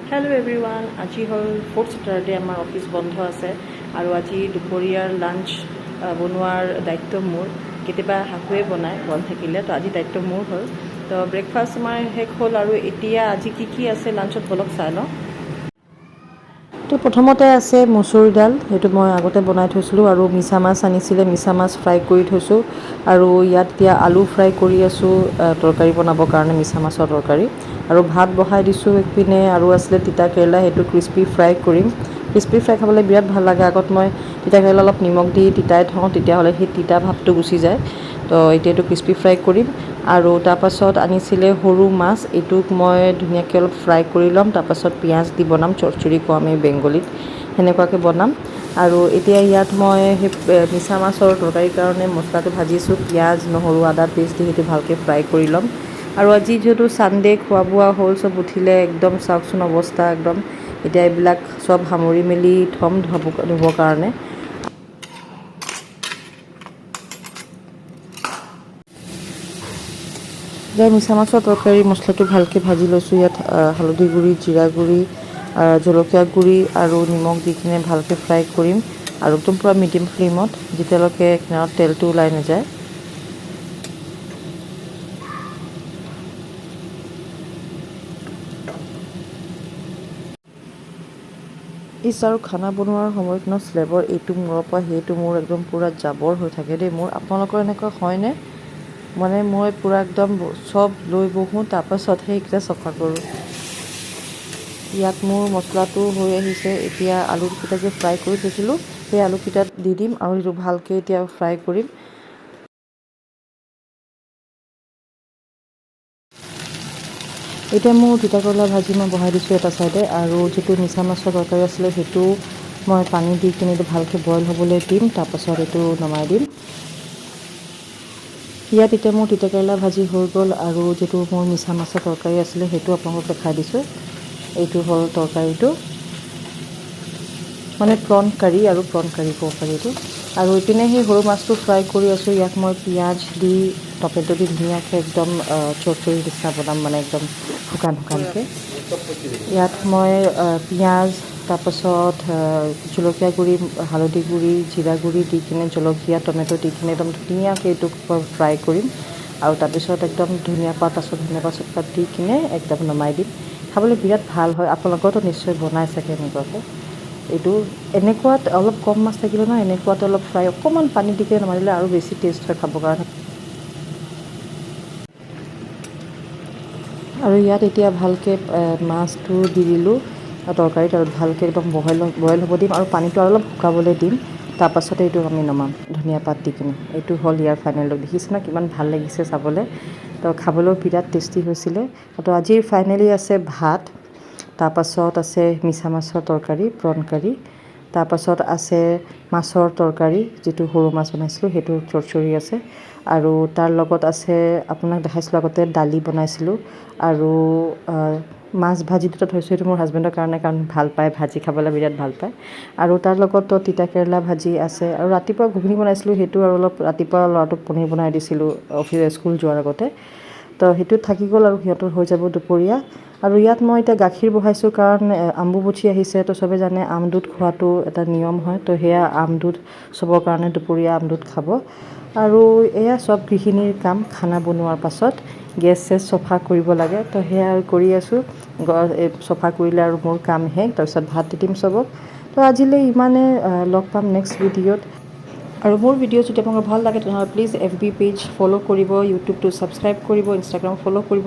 Hello' everyone, আজি হ'ল fourth Saturday, আমাৰ অফিচ বন্ধ আছে আৰু আজি দুপৰীয়াৰ লাঞ্চ বনোৱাৰ দায়িত্ব মোৰ। কেতিয়াবা শাহুৱে বনায় বন্ধ থাকিলে, তো আজি দায়িত্ব মোৰ হ'ল। তো ব্ৰেকফাষ্ট আমাৰ শেষ হ'ল আৰু এতিয়া আজি কি কি আছে লাঞ্চত বলক চাই লওঁ। তো প্ৰথমতে আছে মচুৰ দাল, সেইটো মই আগতে বনাই থৈছিলোঁ আৰু মিছা মাছ আনিছিলে, মিছা মাছ ফ্ৰাই কৰি থৈছোঁ। আৰু ইয়াত এতিয়া আলু ফ্ৰাই কৰি আছোঁ তৰকাৰী বনাবৰ কাৰণে, মিছা মাছৰ তৰকাৰী। আৰু ভাত বহাই দিছোঁ ইপিনে। আৰু আছিলে তিতা কেৰেলা, সেইটো ক্ৰিস্পি ফ্ৰাই কৰিম। ক্ৰিস্পি ফ্ৰাই খাবলৈ বিৰাট ভাল লাগে। আগত মই তিতা কেৰেলা অলপ নিমখ দি তিতাই থওঁ, তেতিয়াহ'লে সেই তিতা ভাৱটো গুচি যায়। তো এতিয়া এইটো ক্ৰিস্পি ফ্ৰাই কৰিম। আৰু তাৰপাছত আনিছিলে সৰু মাছ, এইটোক মই ধুনীয়াকৈ অলপ ফ্ৰাই কৰি ল'ম। তাৰপাছত পিঁয়াজ দি বনাম, চৰচৰি কওঁ আমি বেংগলীত, সেনেকুৱাকৈ বনাম। আৰু এতিয়া ইয়াত মই সেই মিছা মাছৰ তৰকাৰীৰ কাৰণে মছলাটো ভাজিছোঁ, পিঁয়াজ, নহৰু, আদা পেষ্ট দি সেইটো ভালকৈ ফ্ৰাই কৰি ল'ম। আৰু আজি যিহেতু ছানডে, খোৱা বোৱা হ'ল, চব উঠিলে, একদম চাওকচোন অৱস্থা একদম। এতিয়া এইবিলাক চব সামৰি মেলি থ'ম ধুবৰ কাৰণে। এতিয়া মিছা মাছৰ তৰকাৰী মছলাটো ভালকৈ ভাজি লৈছোঁ। ইয়াত হালধি গুড়ি, জিৰা গুড়ি, জলকীয়া গুড়ি আৰু নিমখ দি কিনে ভালকৈ ফ্ৰাই কৰিম আৰু একদম পূৰা মিডিয়াম ফ্লেমত, যেতিয়ালৈকে কিনাৰত তেলটো ওলাই নাযায়। ইচ, আৰু খানা বনোৱাৰ সময়ত ন স্লেবৰ এইটো মূৰৰ পৰা সেইটো মূৰ একদম পূৰা জাবৰ হৈ থাকে দেই মোৰ। আপোনালোকৰ এনেকুৱা হয়নে? মানে মই পূৰা একদম চব লৈ বহোঁ, তাৰপাছত সেইকেইটা চফা কৰোঁ। ইয়াত মোৰ মছলাটো হৈ আহিছে। এতিয়া আলুকেইটা যে ফ্ৰাই কৰি থৈছিলোঁ, সেই আলুকেইটাত দি দিম আৰু সেইটো ভালকৈ এতিয়া ফ্ৰাই কৰিম। এতিয়া মোৰ তিতা কেৰেলা ভাজি মই বহাই দিছোঁ এটা চাইডে। আৰু যিটো মিছা মাছৰ তৰকাৰী আছিলে, সেইটো মই পানী দি কিনে এইটো ভালকৈ বইল হ'বলৈ দিম, তাৰপাছত এইটো নমাই দিম। ইয়াত এতিয়া মোৰ তিতা কেৰেলা ভাজি হৈ গ'ল আৰু যিটো মোৰ মিছা মাছৰ তৰকাৰী আছিলে, সেইটো আপোনালোকক দেখাই দিছোঁ। এইটো হ'ল তৰকাৰীটো, মানে প্ৰন কাৰী আৰু প্ৰন কাৰী ক'ব পাৰি এইটো। আৰু ইপিনে সেই সৰু মাছটো ফ্ৰাই কৰি আছোঁ। ইয়াক মই পিঁয়াজ দি, টমেট' দি ধুনীয়াকৈ একদম চৰচৰি নিচিনা বনাম, মানে একদম শুকান শুকানকৈ। ইয়াত মই পিঁয়াজ, তাৰপাছত জলকীয়া গুড়ি, হালধি গুড়ি, জিৰা গুড়ি দি কিনে, জলকীয়া, টমেট' দি কিনে একদম ধুনীয়াকৈ এইটো ফ্ৰাই কৰিম। আৰু তাৰপিছত একদম ধনিয়া পাত আছে, ধনিয়া পাত চত পাত দি কিনে একদম নমাই দিম। খাবলৈ বিৰাট ভাল হয়। আপোনালোকেওতো নিশ্চয় বনাই চাগে এনেকুৱাকৈ। এইটো এনেকুৱাত অলপ কম মাছ থাকিলে ন, এনেকুৱাত অলপ ফ্ৰাই অকণমান পানী দি কিনে নমাই দিলে আৰু বেছি টেষ্ট হয় খাবৰ কাৰণে। আৰু ইয়াত এতিয়া ভালকৈ মাছটো দি দিলোঁ তৰকাৰীত আৰু ভালকৈ একদম বইল বইল হ'ব দিম আৰু পানীটো আৰু অলপ শুকাবলৈ দিম। তাৰপাছতে এইটো আমি নমাম ধনিয়া পাত দি কিনে। এইটো হ'ল ইয়াৰ ফাইনেল লুক। দেখিছে ন কিমান ভাল লাগিছে চাবলৈ? তো খাবলৈও বিৰাট টেষ্টি হৈছিলে। তো আজিৰ ফাইনেলি আছে ভাত, তাৰপাছত আছে মিছা মাছৰ তৰকাৰী, প্ৰন কাৰী, তাৰপাছত আছে মাছৰ তৰকাৰী, যিটো সৰু মাছ বনাইছিলোঁ সেইটো চৰচৰি আছে। আৰু তাৰ লগত আছে, আপোনাক দেখাইছিলোঁ আগতে, দালি বনাইছিলোঁ আৰু মাছ ভাজি দুটা থৈছোঁ। সেইটো মোৰ হাজবেণ্ডৰ কাৰণে, কাৰণ ভাল পায়, ভাজি খাবলৈ বিৰাট ভাল পায়। আৰু তাৰ লগত তিতা কেৰেলা ভাজি আছে। আৰু ৰাতিপুৱা ঘুগুনি বনাইছিলোঁ সেইটো, আৰু অলপ ৰাতিপুৱা ল'ৰাটোক পনীৰ বনাই দিছিলোঁ অফিচ স্কুল যোৱাৰ আগতে, তো সেইটো থাকি গ'ল আৰু সিহঁতৰ হৈ যাব দুপৰীয়া। আৰু ইয়াত মই এতিয়া গাখীৰ বহাইছোঁ, কাৰণ আম্বুবচী আহিছে, তো চবে জানে আম দুধ খোৱাটো এটা নিয়ম হয়। তো সেয়া আম দুধ চবৰ কাৰণে, দুপৰীয়া আম দুধ খাব। আৰু এয়া চব গৃহিণীৰ কাম, খানা বনোৱাৰ পাছত গেছ চেছ চফা কৰিব লাগে, তো সেয়া আৰু কৰি আছোঁ। চফা কৰিলে আৰু মোৰ কাম শেষ, তাৰপিছত ভাত দি দিম চবক। তো আজিলৈ ইমানে, লগ পাম নেক্সট ভিডিঅ'ত। আৰু মোৰ ভিডিঅ' যদি আপোনালোকৰ ভাল লাগে, তেনেহ'লে প্লিজ এফবি পেজ ফ'ল' কৰিব, ইউটিউবটো ছাবস্ক্ৰাইব কৰিব, ইনষ্টাগ্ৰাম ফ'ল' কৰিব।